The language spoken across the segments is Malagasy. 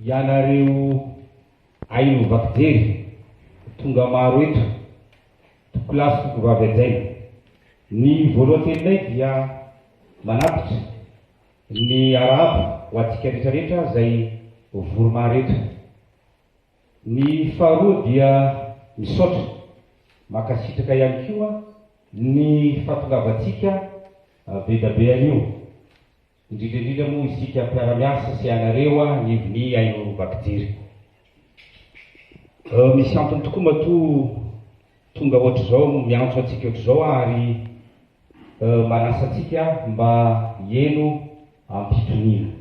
Ianareo haino vaky jery tonga maro eto, tompokolahy sy tompokovavy hajaina. Ny voalohan-teninay dia manatitra ny arahaba ho antsika rehetra rehetra izay vory maro eto. Ny faharoa dia misaotra, mankasitraka ihany koa ny fahatongavantsika be da be anio. Indrindra indrindra moa isika mpiara-miasa sy ianareo anivon'ny haino vaky jery. Misy antony tokoa matoa tonga ohatr'izao miantso antsika ohatr'izao aho ary manasa antsika mba hihaino am-pitoniana.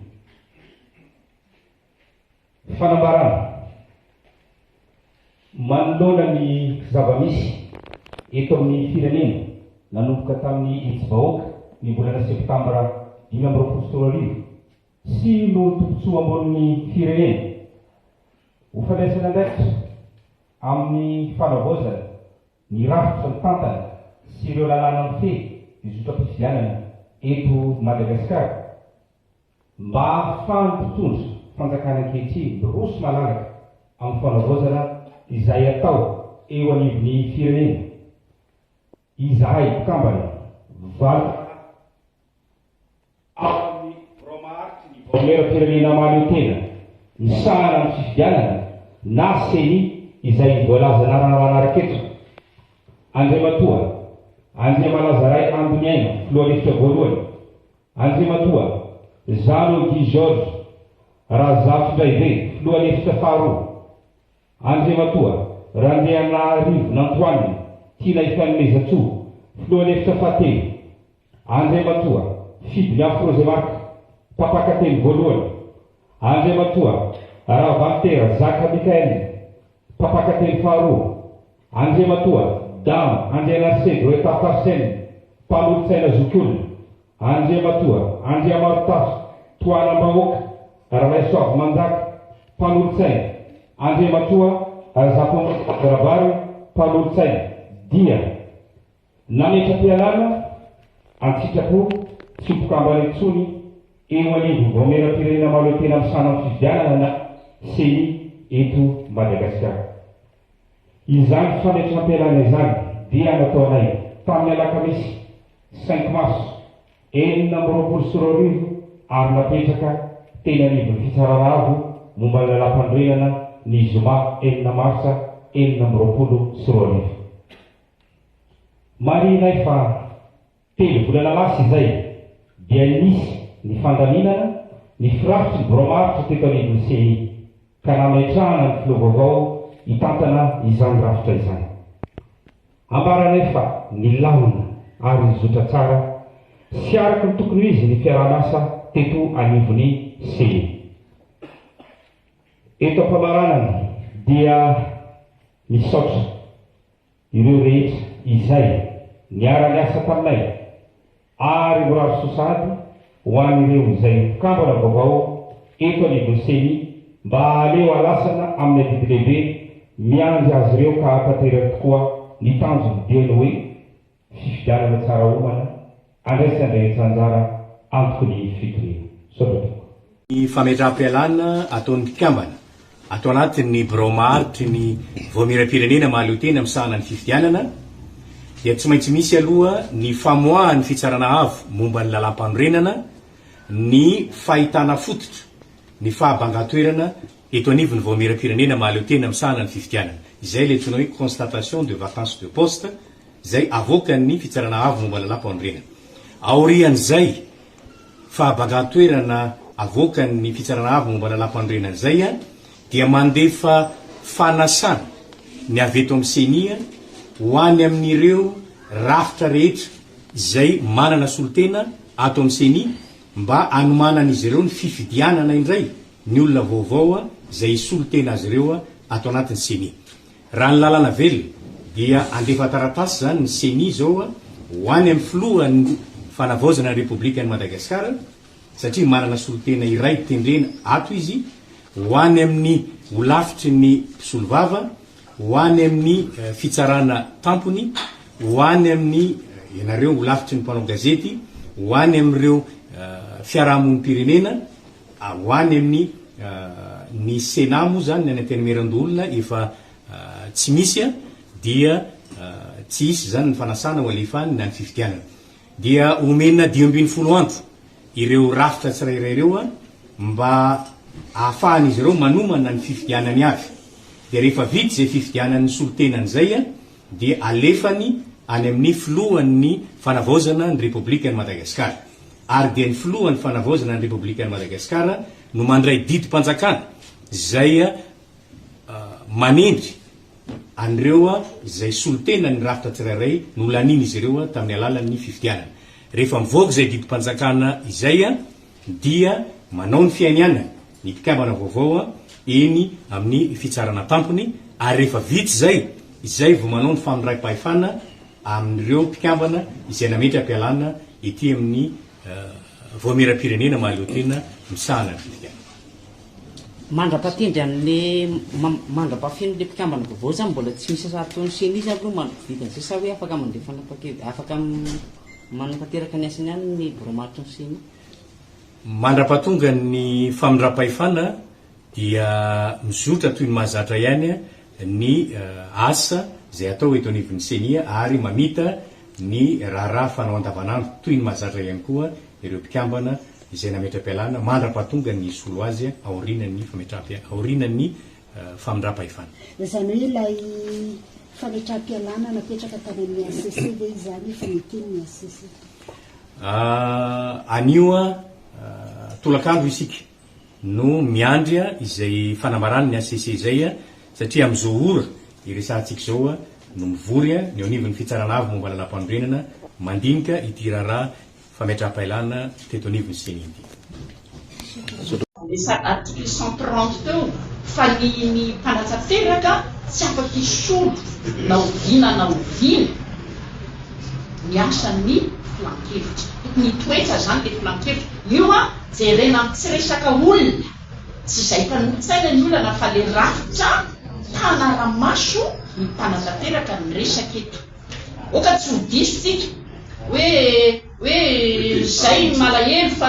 Fanambarana, Manoloana ny zava-misy eto amin'ny firenena nanomboka tamin'ny hetsi-bahoaka ny volana septambra 2025 sy noho ny tombontsoa ambonin'ny firenena ho fandraisana andraikitra amin'ny fanavaozana ny rafitra mitantana sy ireo lalàna mifehy ny zotram-pifidianana eto Madagasikara, Mba hahafahan'ny mpitondra fanjakana ankehitriny miroso malalaka amin'ny fanavaozana izay atao eo anivon'ny firenena, izahay mpikambana valo ao amin'ny Birao Maharitry ny Vaomieram-pirenena Mahaleo Tena misahana ny fifidianana na Ceni izay voalaza anarana manaraka eto, Andriamatoa Andriamalazaray Andoniaina, Filoha Lefitra Voalohany, Andriamatoa Jeannot Guy Georges Razafindraibe, Filoha lefitra faharoa, Andriamatoa Randrianarivo Nantoanina Tiana Ifanomezantsoa, Filoha lefitra fahatelo, Andriamatoa Fidimiafo Rosemarc, Mpampakateny voalohany, Andriamatoa Ravalitera Zaka Michael, Mpampakateny faharoa, Andriamatoa Dama Andrianarisedro Etaf Arsène, Mpanolotsaina zokiolona, Andriamatoa Andriamarotafo Tohanam-bahoaka Ralaisoavimanjaka, Mpanolotsaina, Andriamatoa Razafimanjaka Rabary, Mpanolotsaina, dia nametra-pialana an-tsitrapo tsy ho mpikambana intsony eo anivon'ny Vaomieram-pirenena Mahaleotena Misahana ny Fifidianana na Ceni eto Madagasikara. Izany fametraham-pialana izany dia nataonay tamin'ny alakamisy cinq mars 2026 ary napetraka teny anivon'ny Fitsarana Avo momba ny Lalàmpanorenana ny zoma enina marsa 2026. Marihinay fa Telo volana lasa izay dia nisy ny fandaminana ny firafitry ny birao maharitra teto anivon'ny Ceni ka nametrahana ny filoha vaovao hitantana izany rafitra izany. Ambaranay fa nilamina ary nizotra tsara sy araka ny tokony ho izy ny fiaraha-miasa teto anivon'ny Ceni. Eto am-pamaranana dia misaotra. Ireo rehetra izay niara-niasa taminay ary mirary soa sahady ho an'ireo izay mpikambana vaovao eto anivon'ny Ceni mba hahaleo halasana amin'ny adidy lehibe miandry azy ireo ka hahatanteraka tokoa ny tanjony dia ny hoe fifidianana tsara omana andraisan'ny rehetra anjara antoky ny fitoniana. Misaotra tompoko. Ny fametraham-pialana ataon'ny mpikambana ato anatin'ny birao maharitry ny Vaomieram-pirenena mahaleotena misahana ny fifidianana dia tsy maintsy misy aloha ny famoahan'ny Fitsarana Avo momba ny Lalàmpanorenana ny fahitana fototra ny fahabangan-toerana eto anivon'ny Vaomieram-pirenena mahaleotena misahana ny fifidianana, izay ilay antsoina hoe constatation de vacance de poste izay avoakan'ny Fitsarana Avo momba ny Lalàmpanorenana. Aorian'izay fahabangan-toerana avoakan'ny Fitsarana Avo momba ny Lalàmpanorenana izay dia mandefa fanasana ny avy eto amin'ny Ceni ho any amin'ireo rafitra rehetra izay manana solontena ato amin'ny Ceni mba hanomanan'izy ireo ny fifidianana indray ny olona vaovao izay hisolo tena azy ireo ato anatin'ny Ceni. Raha ny lalana velona dia handefa taratasy izany ny Ceni izao ho any amin'ny filohan'ny fanavaozana ny Repoblikan'i Madagasikara satria manana solontena iray tendrena ato izy, ho any amin'ny holafitry ny mpisolovava, ho any amin'ny fitsarana tampony, ho any amin'ny ianareo holafitry ny mpanao gazety, ho any amin'ireo fiarahamonim-pirenena, ho any amin'ny. Ny Sénat moa izany, ny any Antenimierandoholona efa tsy misy dia tsy hisy izany ny fanasana ho alefa any na ny fifidianana. Dia omena 15 andro ireo rafitra tsirairay ireo mba ahafahan'izy ireo manomana ny fifidianany avy. Dia rehefa vita izay fifidianan'ny solontenany izay dia alefany any amin'ny filohan'ny Fanavaozana ny Repoblikan'i Madagasikara. Ary dia ny filohan'ny Fanavaozana ny Repoblikan'i Madagasikara no mandray didim-panjakana izay manendry an'ireo izay solontenan'ny rafitra tsirairay nolanian'izy ireo tamin'ny alalan'ny fifidianana. Rehefa mivoaka izay didim-panjakana izay dia manao ny fianianany ny mpikambana vaovao eny amin'ny fitsarana tampony ary rehefa vita izay, izay vao manao ny famindram-pahefana amin'ireo mpikambana izay nametra-pialana ety amin'ny Vaomieram-pirenena mahaleotena misahana ny fifidianana. Mandra-patendry an'le mandra-pahafeno le mpikambana vaovao zany mbola tsy misy asa ataon'ny ceni zany aloha mandra-pivitan'izay sa hoe afaka mandeha fanapahan-kevitra afaka manatanteraka ny asany ihany ny birao maharitry ny ceni? Mandra-pahatonga ny famindram-pahefana dia mizotra toy ny mahazatra ihany ny asa izay atao eto anivon'ny ceni ary mamita ny raharaha fanao andavanandro toy ny mahazatra ihany koa ireo mpikambana izay nametra-pialana mandra-pahatonga ny hisolo azy aorianan'ny fametraham-pialana, aorianan'ny famindram-pahefana. Izany hoe ilay fametraham-pialana napetraka tany amin'ny hcc ve izany efa neken'ny hcc? Anio tolakandro isika no miandry izay fanambaran'ny hcc izay satria amin'izao ora iresahantsika izao no mivory ny eo anivon'ny Fitsarana Avo momba ny Lalàmpanorenana mandinika ity raharaha fametraham-pailana teto anivon'ny Ceni ity. Resaka article 130 teo fa ny ny mpanatanteraka tsy afaka hisolo na oviana na oviana ny asan'ny filankevitra. Tokony hitoetra izany ilay filankevitra. Io an, jerena amin'ny tsy resaka olona, tsy izay mpanolotsaina ny olana fa ilay rafitra mpanara-maso ny mpanatanteraka ny resaka eto. Aoka tsy ho diso tsika hoe hoe zay malahelo fa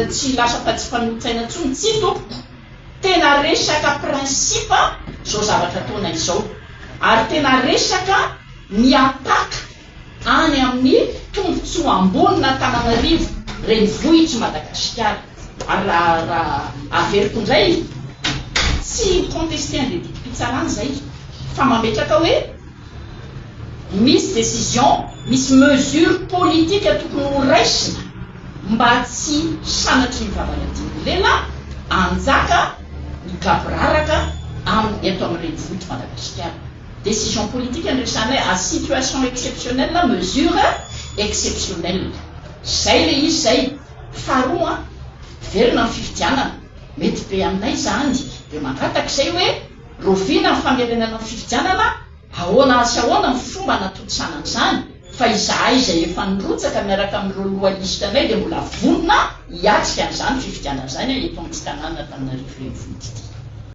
tsy lasa fa tsy mpanolotsaina intsony. Tsia tompoko. Tena resaka principe zao zavatra ataonay izao. Ary tena resaka miattaque any amin'ny tombotsoa ambonin'Antananarivo renivohitr'i Madagasikara. Ary raha raha averiko indray, tsy mi-contester an'ilay didim-pitsarana izay fa mametraka hoe, Misy décision, misy mesure politique tokony ho raisina mba tsy sanatria ny vavan'adin'ny lela hanjaka ny gaboraraka amin'ny eto amin'ny renivohitr'i Madagasikara. Décision politique no resahanay, à situation exceptionnelle, mesure exceptionnelle. Zay le izy zay. Faharoa, velona ny fifidianana. Mety be aminay izany. Dia mangataka izay hoe Rahoviana ny famerenana ny fifidianana? Ahoana sy ahoana ny fomba hanatontosana an'izany? Fa izahay izay efa nirotsaka miaraka amin'ireo loha lisitranay dia mbola vonona hiatrika an'izany fifidianana izany eto amin'ity tanàna Antananarivo Renivohitra ity.